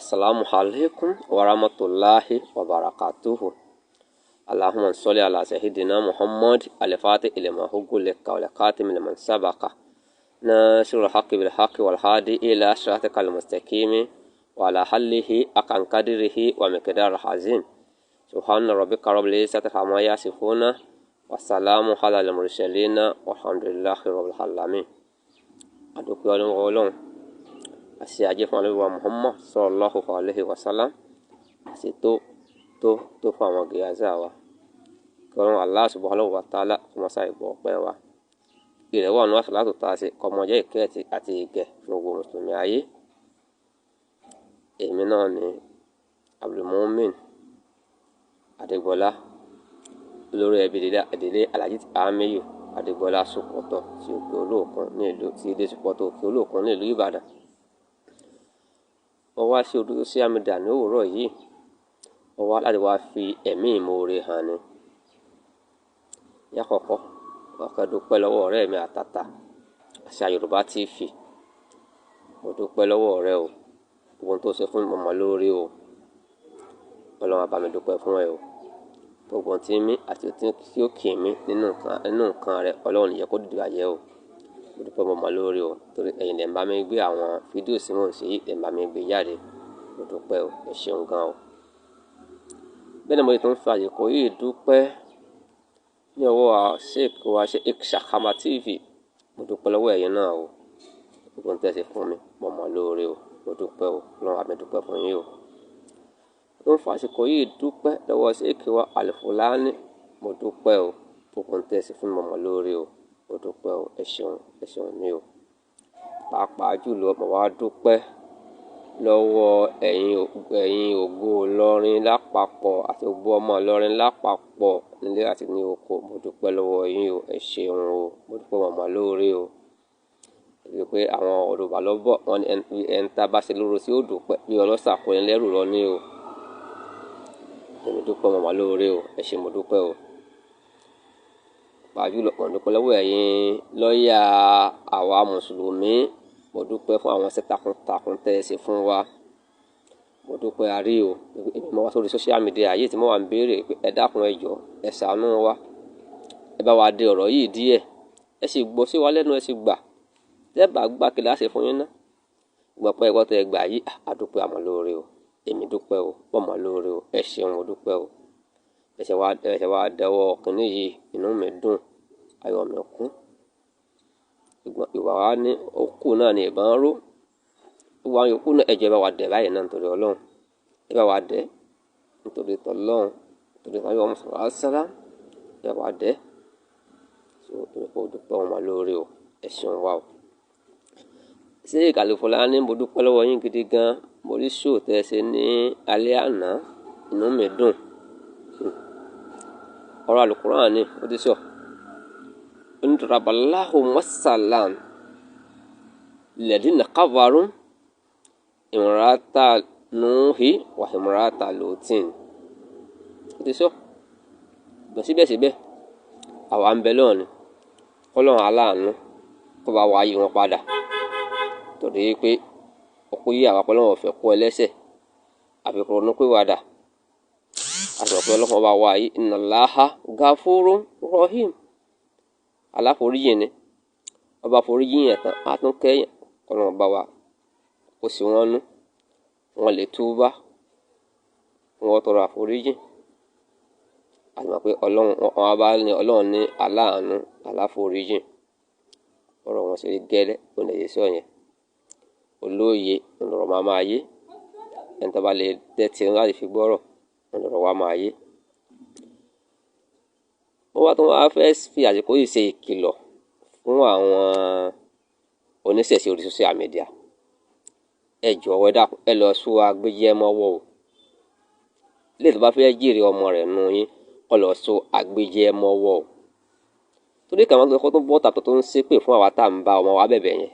Assalamu alaikum warahmatullahi wabarakatuhu. Allahumma salli ala sayyidina Muhammad al-Fatih lima ughliqa wal khatim liman sabaqa. Nasirul haqqi bil haqqi wal hadi ila siratikal mustaqim wa ala alihi haqqa qadrihi wa miqdaril azim. Subhana rabbika rabbil izzati amma yasifuna wa salamun ala al mursalina walhamdulillahi rabbil alamin. Adúpẹ́ Ọlọ́run, àti ajé fún Ànábì wa Muhammad sallallahu alayhi wa sallam, àti tó tó tó fún àwọn gíyàzá wa. Kí Ọlọ́run Allah subhanahu wa ta'ala kó máa ṣàì gbọ́ ọpẹ́ wa. Ìrẹ̀ wà nínú àsàlátù tá a ṣe kọmọjẹ́ ìkẹ́ àti ìgẹ̀ fún gbogbo mùsùlùmí ayé. Èmi náà ni Abdulmumin Adégbọlá, olórí ẹbí ìdílé Alhaji Amiyu Adégbọlá Sokotọ ti Òkè Olóòkun ní ìlú ti ilé Sokotọ Òkè Olóòkun ní ìlú Ìbàdàn. Mo wá sí orí social media ní òwúrọ̀ yìí, mo wá láti wá fi ẹ̀mí ìmoore hàn ni. Ní àkọ́kọ́, mo kẹ́ dúpẹ́ lọ́wọ́ ọ̀rẹ́ mi àtàtà, Àṣà Yorùbá TV. Mo dúpẹ́ lọ́wọ́ rẹ o. Gbogbo ohun tó ṣe fún mi, mo mọ̀ lórí o. Ọlọ́run á bá mi dúpẹ́ fún ẹ o. Gbogbo ohun tí ń mí àti tí ó kì í mí nínú nǹkan rẹ, Ọlọ́run ní jẹ́ kó dìde bàjẹ́ o. Mo dúpẹ́, mo mọ̀ lórí o. Torí ẹ̀yin lẹ ń bá mi gbé àwọn fídíò tí mò ń ṣe yìí, lẹ ń bá mi gbé jáde. Mo dúpẹ́ o, ẹ ṣeun gan o. Bẹ́ẹ̀ ni mo tún fi àsìkò yìí dúpẹ́ ní ọwọ́ Sheikh wa Sheikh Shakama TV. Mo dúpẹ́ lọ́wọ́ ẹ̀yin náà o. Gbogbo ohun tí ẹ ṣe fún mi, mo mọ̀ lórí o. Mo dúpẹ́ o. Ọlọ́run á bá mi dúpẹ́ fún yín o. Mo tún fi àsìkò yìí dúpẹ́ lọ́wọ́ Sheikh wa Alfulani. Mo dúpẹ́ o. Gbogbo ohun tí ẹ ṣe fún mi, mo mọ̀ lórí o. Mo dúpẹ́ o. Ẹ ṣeun, ẹ ṣeun mi o. Pàápàá jùlọ, mo wá dúpẹ́ lọ́wọ́ ẹ̀yin ògo Ìlọrin lápapọ̀ àti gbogbo ọmọ Ìlọrin lápapọ̀ nílé àti ní oko. Mo dúpẹ́ lọ́wọ́ yín o. Ẹ ṣeun o. Mo dúpẹ́, mo mọ̀ lórí o. Torí pé àwọn Yorùbá ló bọ̀, wọ́n ní ẹni tá bá ṣe lóore sí ó dúpẹ́, bí ọlọ́ṣà kó ni lẹ́rù lọ ní o. Èmi dúpẹ́, mo mọ̀ lórí o. Ẹ ṣé, mo dúpẹ́ o. Pàápàá jùlọ, mo dúpẹ́ lọ́wọ́ ẹ̀yin lọ́yà àwa mùsùlùmí. Mo dúpẹ́ fún àwọn iṣẹ́ takuntakun tẹ́ ẹ ṣe fún wa. Mo dúpẹ́ a rí o. Èmi mo wá sórí social media yìí tí mo wà ń béèrè pé ẹ dákun, ẹ jọ̀ọ́, ẹ ṣàánú wa. Ẹ bá wa dé ọ̀rọ̀ yìí díẹ̀. Ẹ sì gbọ́ sí wa lẹ́nu, ẹ sì gbà. Tẹ́ bá gbà, kí la ṣe fún yín ná. Gbọ́ pé ẹ̀kọ́ tẹ gbà yìí, a dúpẹ́, a mọ̀ lórí o. Èmi dúpẹ́ o, mo mọ̀ lórí o. Ẹ ṣeun, mo dúpẹ́ o. Ẹ ṣe wá dẹ́wọ́ kìnì yìí, inú mi dùn, ayọ̀ mi kún. Ìwà wa ní ó kù náà ní ìbọn ró. Gbogbo àwọn yòókù náà, ẹ jọ̀ọ́, ẹ bá wa dẹ̀ báyìí náà nítorí Ọlọ́run. Ẹ bá wa dẹ̀ nítorí t'Ọlọ́run, nítorí Ànábì Muhammad sallallahu alaihi wasallam. Ẹ bá wa dẹ̀. So èmi kò dúpẹ́, mo mọ̀ lórí o. Ẹ ṣeun wá o. Sheikh Alfulani, mo dúpẹ́ lọ́wọ́ yín gidi gan. Mo rí show tẹ́ ẹ ṣe ní alẹ́ àná, inú mi dùn. Ọ̀rọ̀ Al-Qur'an ni ó ti sọ. Ó ní daraballahu masalan lilladhina kafaru imrata Nuhi wa imrata Lutin. Ó ti sọ. Ṣùgbọ́n síbẹ̀síbẹ̀, àwa ń bẹ lọ́hùn ni. Kọ́lọ́run aláàánú kó bá wa yí wọn padà. Torí pé ó kú yí àwa pé Ọlọ́run ò fẹ́ kú ẹlẹ́ṣẹ̀, àfi kó ronú pìwàdà. A sì mọ̀ pé Ọlọ́run ọba wa yìí, inna Allaha gafurun rahim. Aláforíjìn ni. Ọba foríjìn yẹn tán, á tún kẹ́yàn. Kọ́lọ́run bá wa kó sí wọn nú. Wọ́n lè túbá, wọ́n tọrọ àforíjìn. A sì mọ̀ pé Ọlọ́run, wọn bá ní Ọlọ́run ní aláàánú, aláforíjìn. Ọ̀rọ̀ wọn ṣe rí gẹ́lẹ́, òun lè sọ yẹn. Olóye lọ̀rọ̀ máa máa yé. Ẹni tó bá lè tẹ́tí láti fi gbọ́rọ̀, òun lọ̀rọ̀ wa máa yé. Mo wá tún wá fẹ́ fi àsìkò yìí ṣe ìkìlọ̀ fún àwọn oníṣẹ̀ṣe orí social media. Ẹ jọ̀wọ́, ẹ dákun, ẹ lọ so agbéjẹ́ mọ́wọ́ o. Léyìí tó bá fẹ́ jèrè ọmọ rẹ̀ nù yín, kó lọ so agbéjẹ́ mọ́wọ́ o. Torí kàwọn tó tó bọ́ta tó ń ṣépè fún àwa tá à ń bá ọmọ wa bẹ̀bẹ̀ yẹn.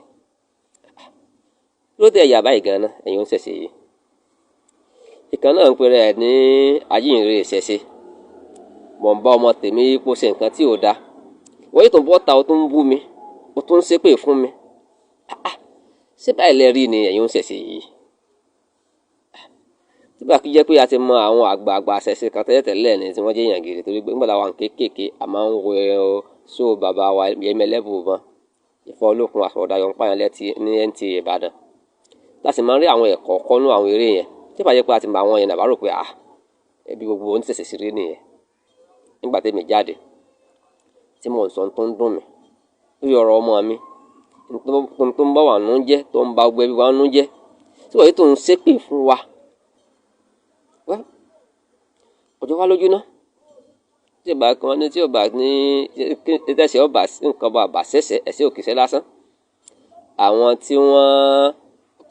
Ló tẹ̀ ẹ̀yà báyìí gan-an, ẹ̀yin oníṣẹ̀ṣe yìí. Ìkan náà ń pe rẹ̀ ní ajíhìnrere ìṣẹ̀ṣe. Mò ń bá ọmọ tèmi kó ṣe nǹkan tí ò da. Wọ́n yìí tó bọ́ta, ó tún ń bú mi, ó tún ń ṣépè fún mi. Ṣé báyìí lẹ rí ni, ẹ̀yin oníṣẹ̀ṣe yìí? Tí bá kí jẹ́ pé a ti mọ àwọn àgbààgbà àṣẹṣe kan tẹ́lẹ̀tẹ́lẹ̀ ni tí wọ́n jẹ́ èèyàn gidi, torí pé nígbà táwa ń kéékèèké a máa ń wo sóò bàbá wa Yẹmí Ẹlẹ́bùúbọn, Ìfọ́ Olókun, Àsọ̀rọ̀dayọ̀ ń pààyàn létí ní NTA Ìbàdàn. Láti máa ń rí àwọn ẹ̀kọ́ kọ́nú àwọn eré yẹn. Tí bá jẹ́ pé a ti mọ àwọn yẹn, nàbá rò pé à ẹbí gbogbo oníṣẹ̀ṣe ṣeré nìyẹn. Nígbà tẹ́mi jáde tí mò ń sọ tó ń dùn mí lórí ọ̀rọ̀ ọmọ mi, tó ń bá wà nú jẹ́, tó ń ba gbogbo ẹbí wa nú jẹ́, tí wọ́n yìí tó ń ṣépè fún wa. Ọjọ́ wa lójú ná. Tí ò bá kan ní, tí ò bá ní tẹ̀sẹ̀ ọba nǹkan bá bà ṣẹ̀ṣẹ̀, ẹ̀ṣẹ̀ ò kì í ṣe lásán. Àwọn tí wọ́n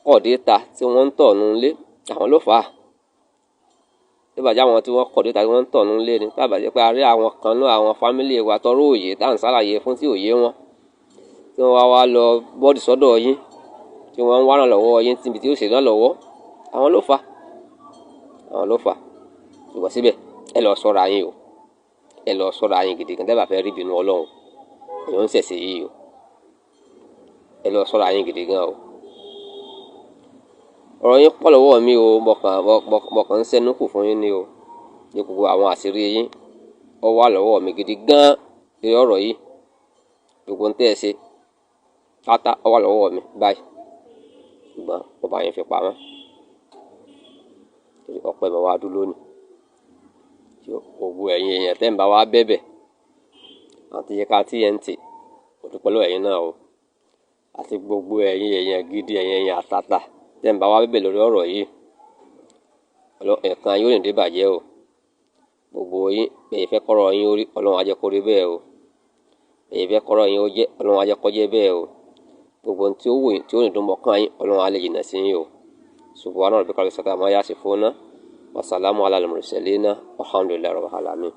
kọ̀ dé ta, tí wọ́n ń tọ̀ nú ilé, àwọn ló fà á. Tí ó bá jẹ́ àwọn tí wọ́n kọ̀ dé ta, tí wọ́n ń tọ̀ nú ilé ni. Tí a bá jẹ́ pé a rí àwọn kan nú àwọn fámílì wa tọrọ òye tá ń sàlàyé fún tí òye wọn, tí wọ́n wá wá lọ bọ́ọ̀dì sọ́dọ̀ yín, tí wọ́n ń wá ràn lọ́wọ́ yín tíbi tí ó ṣe ràn lọ́wọ́, àwọn ló fà á. Àwọn ló fà á. Ṣùgbọ́n síbẹ̀, ẹ lọ ṣọ́ra yín o. Ẹ lọ ṣọ́ra yín gidi gan. Tẹ́ bá fẹ́ rí ìbínú Ọlọ́run, èèyàn ń ṣẹ̀ṣẹ̀ yìí o. Ẹ lọ ṣọ́ra yín gidi gan o. Ọ̀rọ̀ yín pọ̀ lọ́wọ́ mi o. Mo kàn ń ṣẹ́nu kù fún yín ni o. Ní gbogbo àwọn àṣírí yín, ó wà lọ́wọ́ mi gidi gan lórí ọ̀rọ̀ yìí. Gbogbo ohun tí ẹ ṣe pátá ó wà lọ́wọ́ mi báyìí. Ṣùgbọ́n mo bá yín fi pamọ́. Torí ọpẹ́ mi wá dúró lónìí. Gbogbo ẹ̀yin èèyàn tẹ́ ń bá wa bẹ̀bẹ̀ àti Yinka TNT, mo dúpẹ́ lọ́wọ́ ẹ̀yin náà o. Àti gbogbo ẹ̀yin èèyàn gidi, ẹ̀yin èèyàn àtàtà tẹ́ ń bá wa bẹ̀bẹ̀ lórí ọ̀rọ̀ yìí. Ẹ̀kan yóò ní dé bàjẹ́ o. Gbogbo yín, bẹ́ẹ̀ fẹ́ kọ́rọ̀ yín ó rí, Ọlọ́run á jẹ́ kó rí bẹ́ẹ̀ o. Bẹ́ẹ̀ fẹ́ kọ́rọ̀ yín ó jẹ́, Ọlọ́run á jẹ́ kó jẹ́ bẹ́ẹ̀ o. Gbogbo ohun tí ó wù yín, tí ó ní dùn mọ́kàn yín, Ọlọ́run á lè jìnnà sí yín o. Subhana rabbika rabbil izzati amma yasifuna. Wassalamu ala al-mursalina walhamdulillahi rabbil alamin.